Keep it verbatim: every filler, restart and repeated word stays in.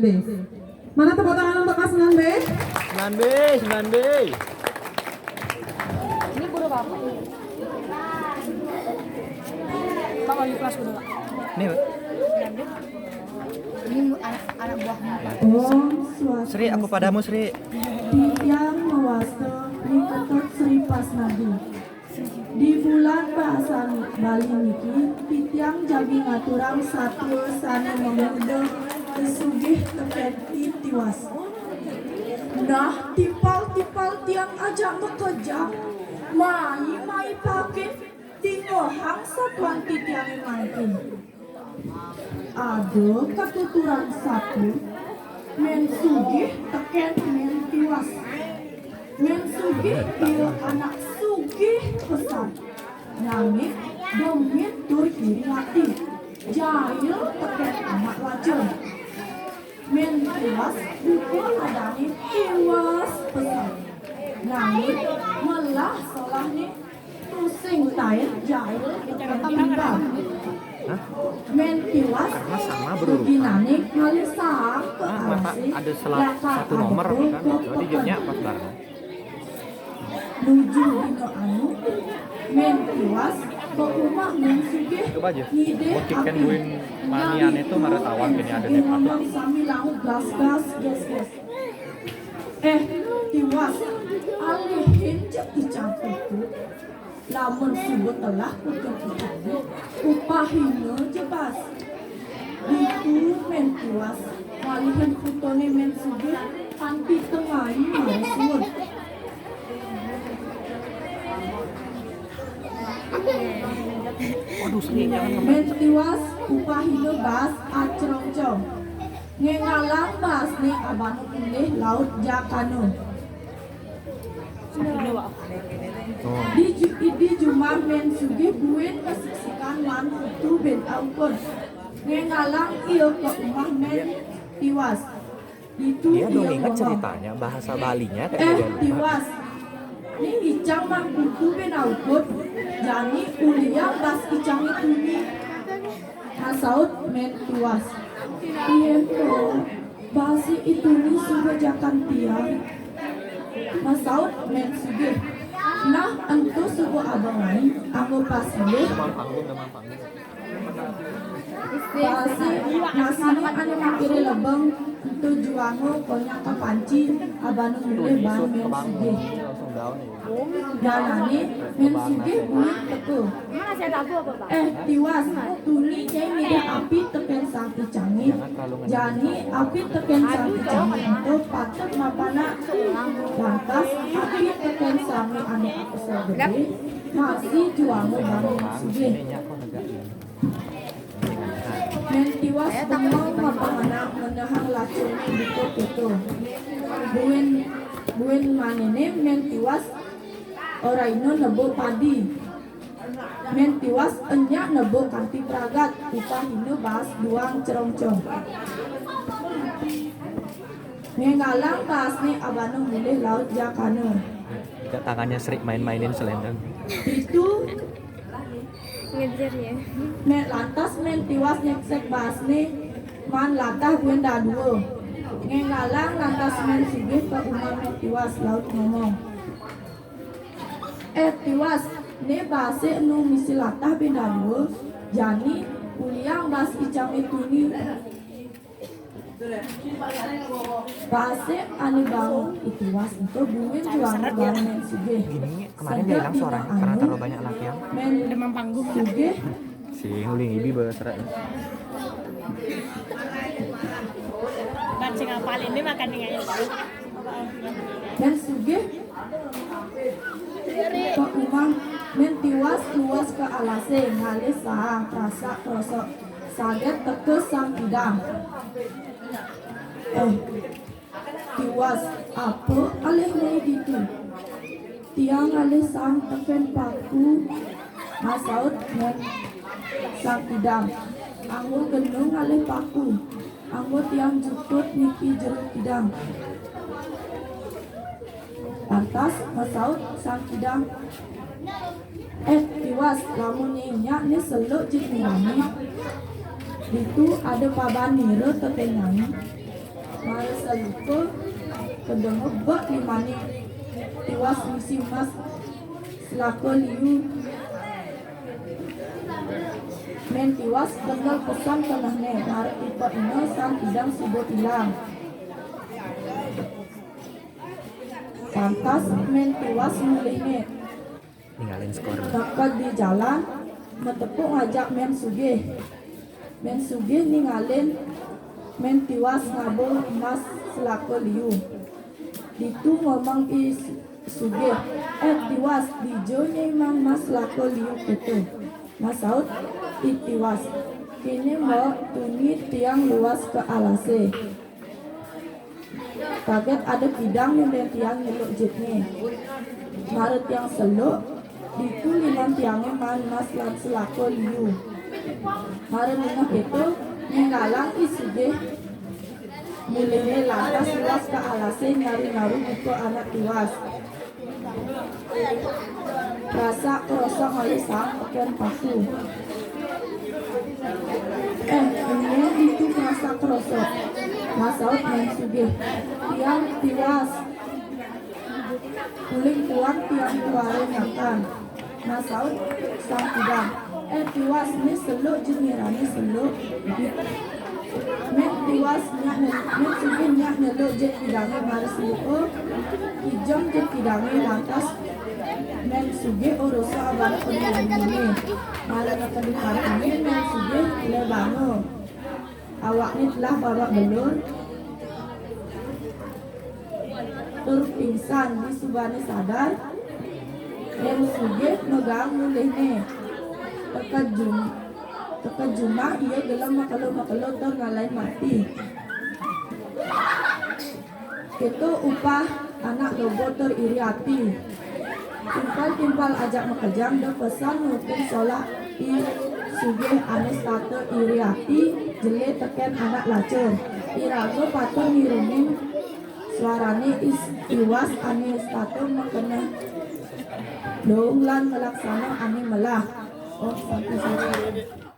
Mana tepuk tangan untuk kelas sembilan B? Sembilan B, sembilan B. Ini guru bapak ini. Pak wali kelas guru. Nih, Ini anak anak buahnya. Om Swastiastu. Sri, aku padamu, Sri. Titiang mawasta Ni Ketut Sri Pasnadi. Di bulan basa Bali niki, titiang jagi ngaturang satua sane mamuda sugih teken I Tiwas. Nah, timpal-timpal tiang ajak makejang, mai-mai pakin, tingohang satuan titiange mangkin. Ada katuturan satua, Men Sugih teken Men Tiwas. Men Sugih ia anak sugih pesan. Nanging demit tur iri ati. Jail teken anak lacur. Men Tiwas buka adane tiwas pesan. Nanging melah solahne tusing taen jail teken timpal. Men Tiwas Karena sama berurutan. Ginane ngalih saang ke Ah, masa alase, ada selat lakar satu nomor adepe kan? ke Jadi jawabnya pas bareng. Nuju dina anu, Men Tiwas ka umah Men Sugih. Coba aja. Ngidih Buktikan ati. buin manian itu marah tawon gini ada di atas. Ngomong sami laut gas-gas, gas-gas. Eh, Tiwas, alihin ja icang kuku. Lamun suba telah kucing icane, upahina ja bas. Ditu Men Tiwas ngalihin kutone Men Sugih kanti tengai mara suud. Waduh, Sri, jangan ngemes. Men Tiwas upahina bas acrongcong. Ngengalang basne abana mulih laut jakana. Di, ju- di jumah Men Sugih buin kasiksikan maan Putu bin Aukun. Ngengalang ia ka umah Men Tiwas. Ditu Dia dong ia ingat ngomong, ceritanya, bahasa Balinya kayak Eh, dia lupa. Tiwas. Ni icang maan Putu bin Aukun. Jani uliang bas icange tuni. Masaut Men Tiwas. Iya, Mpok. Base I Tuni suba jakan tiang. Masaut Men Sugih. Nah, ento suba abang ai, anggo pasilih. Demam panggung, demam panggung. Base nasine ane makire lebeng, ento juanga konyak ka panci, abana mulih baan Men Sugih. Langsung down ya. Dalane Men Sugih buin teka. Emang nasi ada apa, Pak? Eh, Tiwas, tuni nyai ngidah api teken sang icange. Jani api teken sang icange ento patut mapanak. Lantas api teken sange ane aksara gede, masih juanga baan Men Sugih. Men Tiwas bengong mapanak ngenehang lacurne buka poto. Buin, buin manene Men Tiwas oraina nebuk padi. Men Tiwas enyak nebuk kanti pragat, upahina bas duang crongcong. Ngengalang basne abana mulih laut jakana. Juga tangannya Sri main-mainin selendang. Ditu Ngejer ya. Men lantas Men Tiwas nyeksek basne maan latah buin dadua. Ngengalang lantas Men Sugih ka umah Men Tiwas laut ngomong, "Eh, Tiwas, ne base enu misi latah buin dadua, jani uliang bas icange tuni." Base ane baang I Tiwas ento buin juanga baan Men Sugih. Gini, kemarin dia hilang suaranya karena terlalu banyak latihan. Men Demam panggung. Sugih Si nguling ibi bawa serat. Kan sing ngapalin dia makan dengan Men Sugih ka umah Men Tiwas luas ka alase ngalih saang, krasak krosok. Saget teka Sang Kidang. Eh, Tiwas, apa alih mai ditu? Tiang ngalih saang teken paku, masaut Men Sang Kidang. Anggo gena ngalih paku, anggo tiang jukut niki jero kidang. Lantas masaut Sang Kidang, "Eh, Tiwas, lamun nyai nyak ne seluk jit nirane. Ditu ada paban nira teken nyai. Mara saluka, kedenga bek limane Tiwas ngisi mas selaka liu. Mén Tiwas dengel pesan kenehne, mara tipe ina Sang Kidang suba ilang. Pantas Mén Tiwas mulihne. Ninggalin skor. Neked di jalan, matepuk ngajak Mén Sugih. Mén Sugih ninggalin Mén Tiwas ngaba emas selaka liu. Ditu ngomong I Sugih, "Eh Tiwas, dija nyai mang emas selaka liu kete?" Masaut I Tiwas, "Kene mbok, tuni tiang luas ka alase. Kaget ada kidang nundén tiang nyeluk jitne. Mara tiang seluk, ditu linan tiange maan emas lan selaka liu." Mara ningeh keto, ninggalang I Sugih mulihne lantas luas ka alase nyaru-nyaru buka anak Tiwas. Krasak krosok ngalih saang teken paku. "Eh, ene ditu krasak krosok," masaut Mén Sugih. "Tiang Tiwas. Uling tuan tiang tuare ngakan," masaut Sang Kidang. "Eh, Tiwas, ne seluk jit nirane seluk." Mén Tiwas nyak ne-, Mén Sugih nyak nyeluk jit kidange mara seluk. Ijem jit kidange lantas Mén Sugih urusa abana kedinine. Mara neked di parkine Mén Sugih lebana. Awakne telah babak belur tur pingsan. Disubane sadar, Mén Sugih megang mulihne. Teka jum-, teka jumah ia gelem makelo-makelo tur ngalahin mati. Keto upah anak loba tur iri ati. Timpal-timpal ajak makejang da pesan nutin solah I Sugih ane setata iri ati, jele teken anak lacur. Iraga patut ngirunin suarane I Tiwas ane setata makeneh dong lan ngelaksana ane melah. Om Santi Sudibé.